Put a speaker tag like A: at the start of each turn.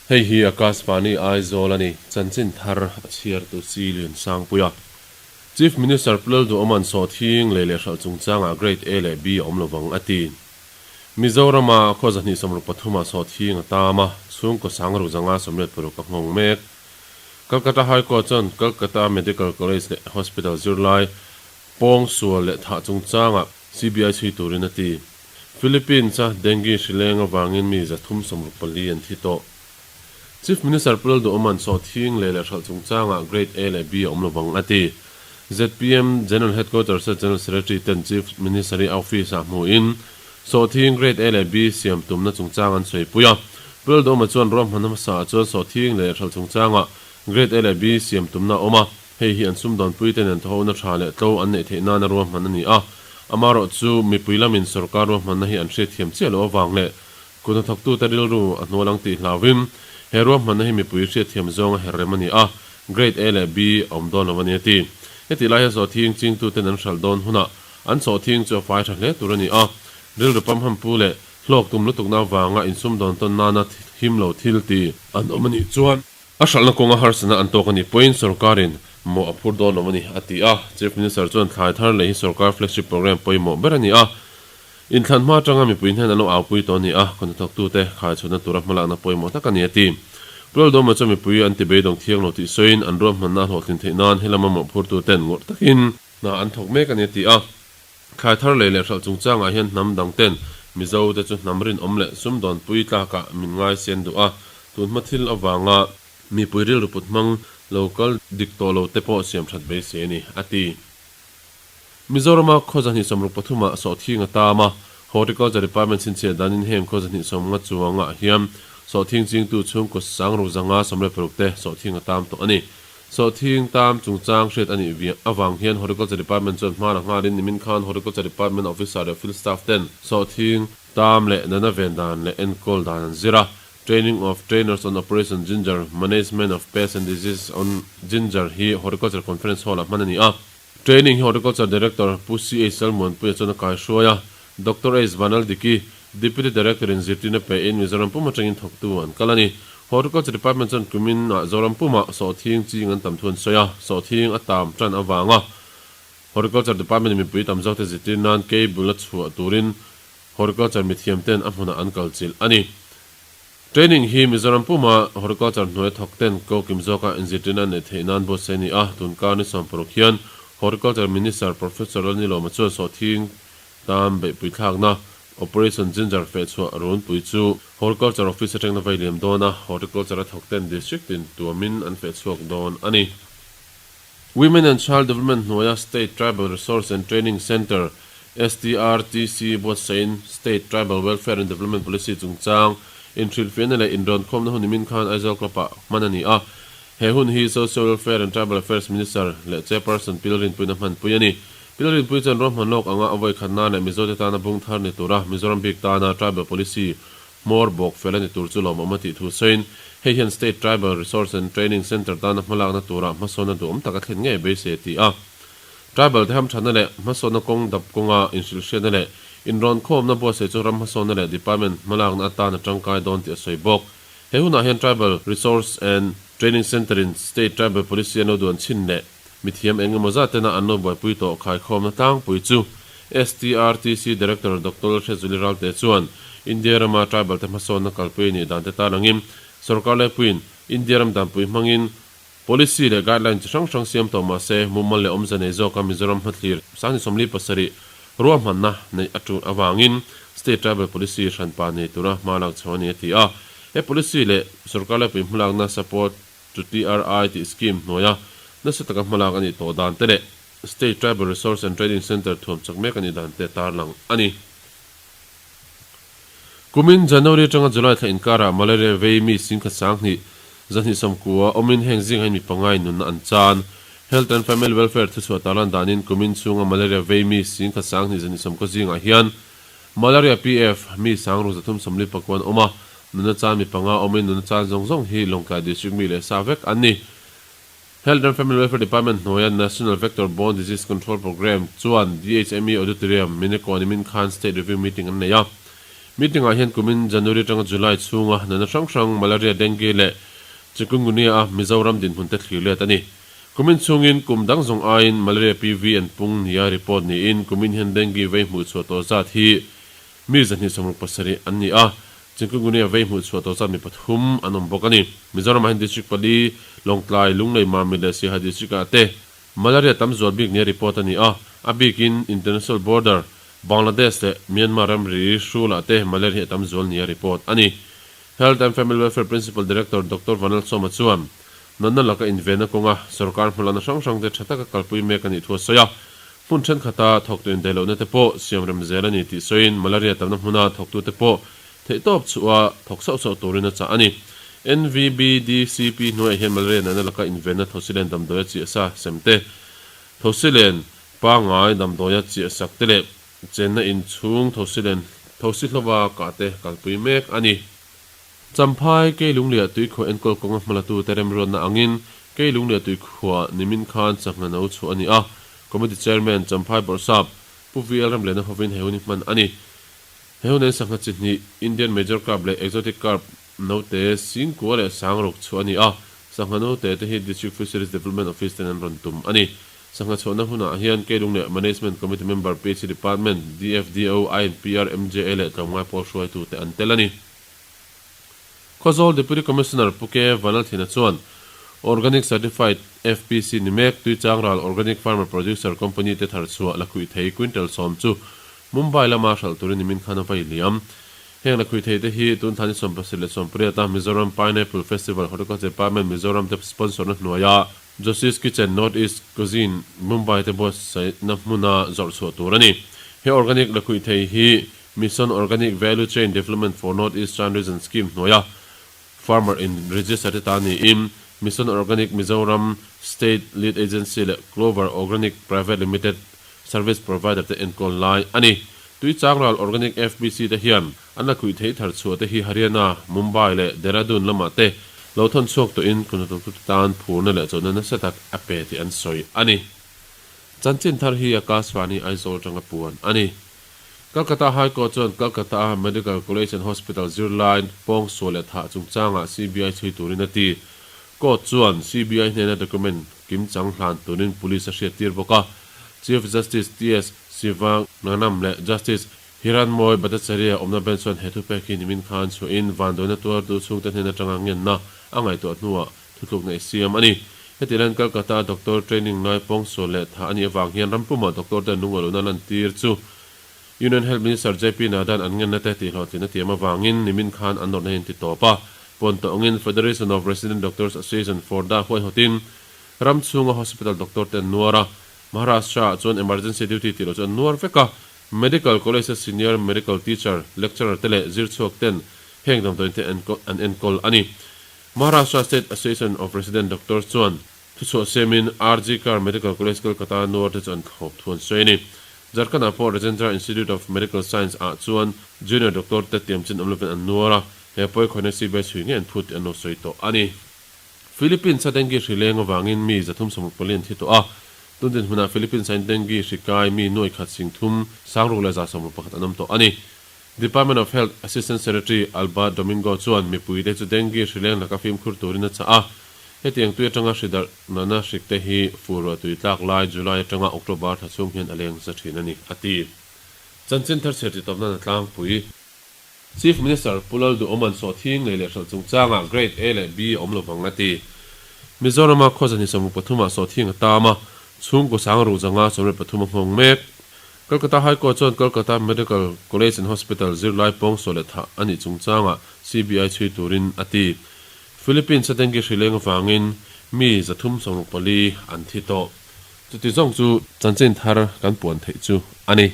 A: Hei hi Akashvani Aizawl a ni, chanchin thar a chhiartu Chi Liansangpuia. Chief Minister Pu Lalduhawma'n sawhthing lei leh hralh chungchangah Grade A leh B a awm lovang a ti. Mizorama khaw 263 ah sawhthing a tam a, chhungkaw sang ruk zanga 86 a nghawng mek. Calcutta High Court chuan Calcutta Medical College leh Hospital zirlai pawng sual leh thah chungchangah CBI chhui turin a ti. Philippines-a dengue hrileng avangin mi 364 an thi tawh. Chief Minister Pu Lalduhawma'n sawhthing leh leh hralh chungchangah Grade A leh B a awm lovang a ti. Zpm General Headquarters-a General Secretary ten Chief Minister-i office-ah hmuhin sawhthing Grade A leh B siam tumna chungchang an sawipui a. Pu Lalduhawma chuan ruahmanna hmasaah chuan sawhthing leh hralh chungchangah Grade A leh B siam tumna a awm a. Hei hi an sumdawnpui te nen thawhona tha leh tlo an neih theih nana ruahman a ni a. Amaherawhchu, mipui lamin sorkar ruahmanna hi an hriatthiam chiah loh avang leh kut hnathawktute rilru a hnual ang tih hlauhin he ruahmanna hi mipui hriatthiam zawnga her rem a ni a, Grade A leh B a awm dawn lo a ni a ti. Hetih lai hian sawhthing chingtuten an hralh dawn hunah an sawhthing chu a fai tha hle tur a ni a, rilru pamham pu leh hlawk tum lutukna avanga insumdawn tawn nana him lo thil ti an awm a nih chuan A hralhna kawnga harsatna an tawk a nih pawhin sorkarin mawh a phur dawn lo a ni, a ti a. Chief Minister chuan thlai thar lei hi sorkar flagship programme pawimawh ber a ni a. Inthlan hma atanga mipui hnen an lo aupui tawh a ni a, khawnhnathawktute khaichhuahna tura hmalakna pawimawh tak a ni, a ti. Pu Lalduhawma chuan mipui an ti beidawng thiang lo tih sawiin an ruahmanna a hlawhtlin theih nan helama mawhphurtuten ngawrh takin hna an thawk mek a ni, a ti a. Thlai thar lei leh hralh chungchangah hian hnam dang ten Mizo te chu hnam rinawm leh sumdawnpui tlakah min ngai sen duh a, tunhma thil avanga mipui rilru put hmang lo kal dik tawh lo te pawh siam that beisei a ni, a ti. Mizorama khaw 263 ah sawhthing a tam a, Horticulture Department chhinchhiah danin heng khaw 250 chuangah hian sawhthing chingtu chhungkaw sang 516 te sawhthing a tam tawh a ni. Sawhthing tam chungchang hriat a nih viah avang hian Horticulture Department chuan hma la nghalin nimin khan Horticulture Department Officer leh Field Staff ten sawhthing tam leh nana ven dan leh enkawl dan an zir a. Training of Trainers on Operation Ginger, Management of Pests and Diseases on Ginger hi Horticulture Conference Hall ah hman a ni a. Training hi Horticulture Director Pu CH Lalmuanpuia chuan a kaihruai a. Doctor H Vanaldiki, Deputy Director in zirtirna pe in Mizoram pum atangin thawktu an kal a ni. Horticulture Department chuan kumin ah Zoram pumah sawhthing ching an tam thu an sawi a, sawhthing a tam tan avanga Horticulture Department in mipui tam zawkte zirtir nan cable a chhuah turin Horticulture mithiam ten a hmunah an kal chilh a ni. Training hi Mizoram puma Horticulture hnuai thawk ten ko kim zawka inzirtirna an neih theih nan buatsaih a ni a, tunkar ni 60 hian Horticulture Minister Professor Lalnilawma chuan sawhthing Tan beihpui thlakna Operation Ginger fehchhuah runpui chu Horticulture Office atangin a vei liam dawn a, Horticulture a thawk ten District tin tuamin an fehchhuak dawn a ni. Women and Child Development hnuaia State Tribal Resource and Training Centre, STRTC, buatsaihin State Tribal Welfare and Development Policy chungchang inhrilhfiahna leh inrawnkhawmna hun nimin khan Aizawl Club-ah hman a ni a. He hun hi Social Welfare and Tribal Affairs Minister leh Chairperson Pil Rinpuiin a hmanpui a ni. Pil Rinpui chuan ruahman lawk anga a vawi khatna leh Mizote tana bung thar ni tura Mizoram bik tana Tribal Policy hmawr bawk fel a ni tur chu lawmawm a tih thu sawiin, hei hian State Tribal Resource and Training Centre tana hmalakna tura hmasawnna duhawm tak a thlen ngei beisei a ti a. Tribal te hamthatna leh hmasawnna kawng dap kawnga inhrilhhriatna leh inrawnkhawmna buatsaih chu ram hmasawnna leh department hmalakna atan a tangkai dawn tih a sawi bawk. He hunah hian Tribal Resource and Training Centre-in State Tribal Policy an lo duan chhin leh mithiam eng emaw zat tena an lo buaipui tawh khaikhawmna tlangpui chu STRTC Director Doctor Lalhriatzuli Ralte chuan India rama tribal te hmasawnna kalpui a nih dan te tarlangin sorkar laipuiin India ram danpui hmangin policy leh guideline chi hrang hrang siam tawh mah se mumal leh awmze nei zawka Mizoram hmathlir 27 ruahmanna neih a tul avangin State Tribal Policy hranpa nei tura hma lak chho a ni a ti a. He policy leh sorkar laipui hmalakna support to TRI tih scheme hnuaia nasa taka hmalak a nih tawh dan te leh State Tribal Resource and Training Centre thuam chak mek a nih dan te tarlang a ni. Kumin January atanga July thla inkarah malaria vei mi singkhat 2000 290 awmin heng zingah hian mi pangai nunna an chan. Health and Family Welfare thuchhuah tarlan danin kumin chhunga malaria vei mi singkhat 2000 290 zingah hian malaria PF mi 6349 an awm a, nunna chan mi panga awmin nunna chan zawng zawng hi Lawngtlai District mi leh sa vek an ni. Health and Family Welfare Department hnuaia National Vector Borne Disease Control Programme chuan DHME Auditorium, Mineko nimin khan State Review Meeting an nei a. Meeting-ah hian kumin January atanga July chhunga natna hrang hrang Malaria, Dengue leh Chikungunya a Mizoram dinhmun te thlir let a ni. Kumin chhungin kum dang zawng aiin Malaria PV an pung nia report niin kumin hian Dengue vei hmuh chhuah tawh zat hi mi 267 an ni a, Chikungunya vei hmuh chhuah tawh zat mi pathum an awm bawk a ni. Mizoramah hian District pali, Lawngtlai, Lunglei, Mamit leh Siaha District-ah te Malaria tam zual bik nia report a ni a, a bikin International Border, Bangladesh leh Myanmar ramri hrulah te malaria hi a tam zual nia report a ni. Health and Family Welfare Principal Director Doctor Vanlalsawma chuan natna laka invenna kawnga sorkar hmalakna hrang hrang te tha taka kalpui mek a nih thu a sawi a, hmun thenkhat-a thawktu indaihlohna te pawh siamrem zel a ni tih sawiin malaria tamna hmuna thawktute pawh Theihtawp chhuah thawk sauh sauh turin a chah a ni. NVBDCP hnuaiah hian malaria natna laka invenna thosilen damdawia chiah sa sem te, thosilen pangngai damdawia chiah sak te leh chenna inchhung thosilen thosi hlova kah te kalpui mek a ni. Champhai, Keilungliah tuikhuah enkawl kawnga hmalatute remruatna angin Keilungliah tuikhuah nimin khan chakna no chhuah a ni a, Committee Chairman Champhai Bawrhsap Pu VL Ramliana hovin he hun hi hman a ni. He hun en sangha chi hnih, Indian Major Carp leh Exotic Carp note singkua leh sangruk chhuah a ni a, sangha note te hi District Fisheries Development Office ten an rawn tum a ni. Sangha chhuahna hunah hian Keilung leh Management Committee Member, PHE Department, DFDO, INPR, MJA leh tlawmngai pawl hruaitute an tel a ni. Khawzawl Deputy Commissioner Pu Ke Vanlalthina chuan Organic Certified FPC ni mek Tuichangral Organic Farmer Producer Company te thar chhuah lakhuih thei quintal sawm chu Mumbai lama hralh turin nimin khan a vai liam. Heng lakhuih thei te hi tun thla ni 28 a Mizoram Pineapple Festival Horticulture Department Mizoram te sponsor na hnuaia Josie's Kitchen North East Cuisine Mumbai te buatsaihna hmuna zawrh chhuah tur a ni. He organic lakhuih thei hi Mission Organic Value Chain Development for North Eastern Region Scheme hnuaia Farmer in register te ta niin Mission Organic Mizoram State Lead Agency leh Clover Organic Private Limited Service Provider te enkawl lai a ni. Tuichangral Organic FPC te hian an la khuih thei thar chhuah te hi Haryana, Mumbai leh Dehradun lamah te lo thawn chhuak tawhin kut hnathawktute tan phurna leh chawlhna nasa tak a pe tih an sawi a ni. Chanchin thar hi Akashvani Aizawl atanga puan a ni. Calcutta High Court chuan Calcutta-a Medical College and Hospital zirlai pawngsual leh thah chungchangah CBI chhui turin a ti. Court chuan CBI hnena document kimchang hlan turin police a hriattir bawk a. Chief Justice TS Sivagnanam leh Justice Hiranmoy Bhattacharya awmna bench chuan he thupek hi nimin khan chhuahin vanduaina tuartu chhungte hnen atanga ngenna a ngaihtuah hnuah thutlukna i siam a ni. Heti hian Calcutta-a doctor training lai pawngsual leh thah a nih avang hian ram pumah doctor ten lungawlhna lantir chu Union Health Minister JP Nadda-a'n an ngenna te tihhlawhtlin a tiam avangin nimin khan an nawrhna hi an ti tawp a. Pawn tawngin Federation of Resident Doctors Association, FORDA, huaihawtin ram chhunga hospital doctor te an nuar a. Maharashtra-ah chuan emergency duty tih loh chu an nuar vek a. Medical College-a senior medical teacher, lecturer te leh zirchhuak ten heng damdawiin te an enkawl a ni. Maharashtra State Association of Resident Doctors chuan thuchhuah siamin RG Kar Medical College Kolkata nuar te chu an thlawp thu an sawi a ni. Jharkhand-ah pawh Rajendra Institute of Medical Science ah chuan junior doctor te tiamchin awm lovin an nuar a, he pawikhawina CBI chhui ngei an phut tih an lo sawi tawh a ni. Philippines-a dengue hri leng avangin mi 364 an thi tawh a, tun dinhmunah Philippines-a in dengue hri kai mi nuai khat sing thum sangruk leh 161 an awm tawh a ni. Department of Health Assistant Secretary Alba Domingo chuan mipuite chu dengue hri leng laka fimkhur turin a chah a, hetiang tui atanga hri darh nana hrikte hi fur ruah tui tlak lai July atanga October thla chhung hian a leng za thin a ni, a ti. Chanchin thar chhiar tih tawpna na tlangpui. Chief Minister Pu Lalduhawma'n sawhthing lei leh hralh chungchangah Grade A leh B a awm lovang a ti. Mizorama khawzani 13 ah sawhthing a tam a, chhungkaw sangruh zanga 13 a nghawng mek. Kolkata High Court chuan Kolkata Medical College and Hospital zirlai pawngsual leh thah a nih chungchangah CBI chhui turin a ti. Philippines-a dengue hri leng avangin mi 364 an thi tawh. Chuti zawng chu chanchin thar kan puan theih chu a ni.